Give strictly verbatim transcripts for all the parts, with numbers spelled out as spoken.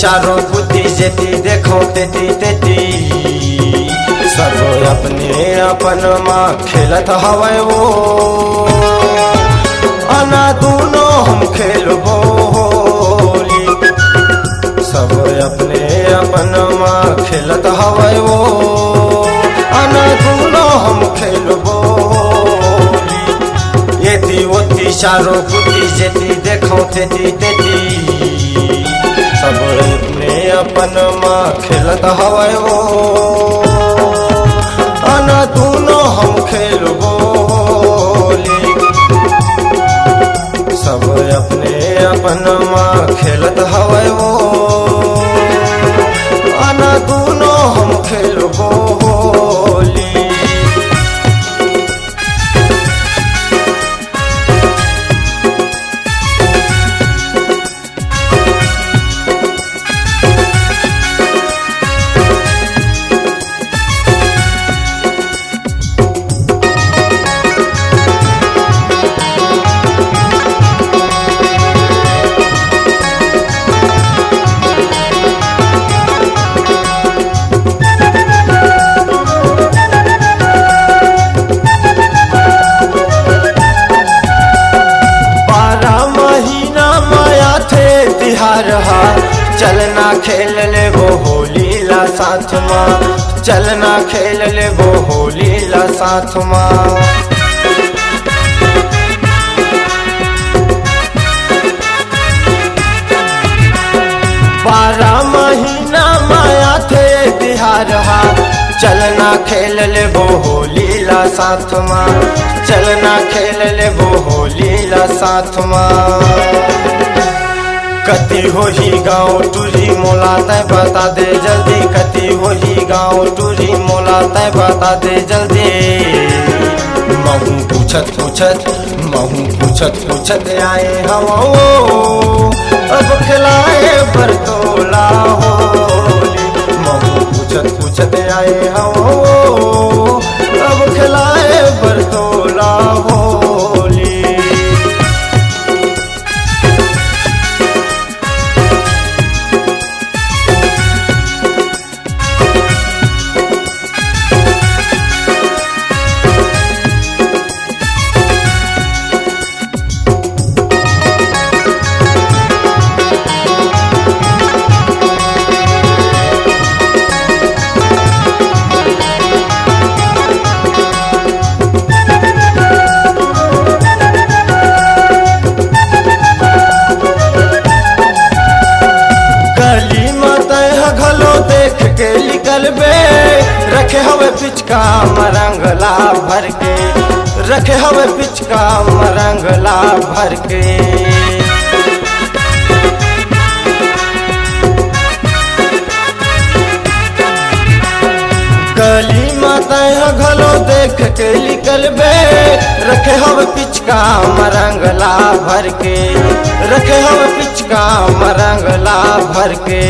चारों कुती जेती देखो तेती तेती, सब अपने अपन मा खेलत हवय वो। आना दूनो हम खेलबो होली, सब अपने अपन मा खेलत हवय वो। आना दूनो हम खेलबो होली, एती ओती चारों कुती जेती देखो तेती तेती, सब अपने अपन मा खेलत हवय वो। आना दूनो हम खेलबो होली, सब अपने अपन मा खेलत हवय वो। आना दूनो हम खेलबो होली। बारह महीना म आथे तिहार हा, चलना खेल लेबो होली ला साथ मा, चलना खेल लेबो होली ला साथ मा। बारह महीना म आथे तिहार हा, चलना खेल लेबो होली ला साथ मा, चलना खेल लेबो होली ला साथ मा। कति होही गाँव टूरी मोला तै बता दे जल्दी, कति होही गाँव टूरी मोला तै बता दे जल्दी। महूँ पूछत पूछत महूँ पूछत पूछत आए हवँ वो, अब खेलाए बर तोला होली। महूँ पूछत पूछत आए हवँ वो, अब खेलाए बर तोला होली। गली म तैं ह घलो देख के निकलबे, रखे हवे पिचका म रंग ला भर के, रखे हवे पिचका म रंग ला भर के। गली म तैं ह घलो देख के निकलबे, रखे हवे पिचका म रंग ला भर के, रखे हवे पिचका म रंग ला भर के।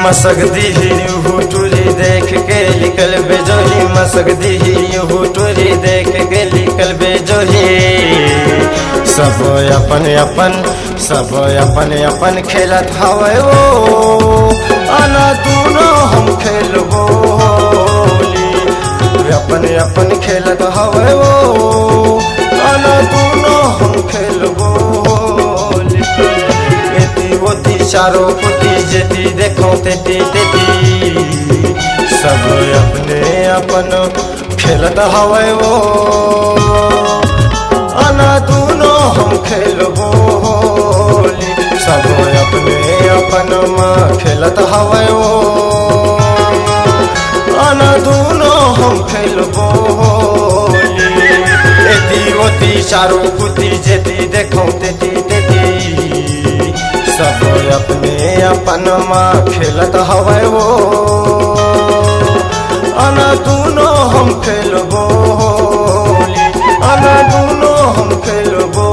मसक दिही यूहू टूरी देख के निकलबे जोही, मसक दिही यूहू टूरी देख के निकलबे जोही। सब अपन अपन, सब अपन अपन खेलत हवय वो, आना दूनो हम खेलबो होली। अपन अपन खेलत हवय वो, आना दूनो हम खेलबो होली। एती ओती चारों कोती, जेती देखो तेती तेती, सब अपने अपन खेलत हवय वो। आना दूनो हम खेलबो होली, सब अपने अपन म खेलत हवय वो। आना दूनो हम खेलबो होली, एती ओती चारों कुती, जेती देखो तेती तेती, सब अपने अपन म खेलत हवय वो। आना दूनो हम खेलबो होली, आना दूनो हम खेलबो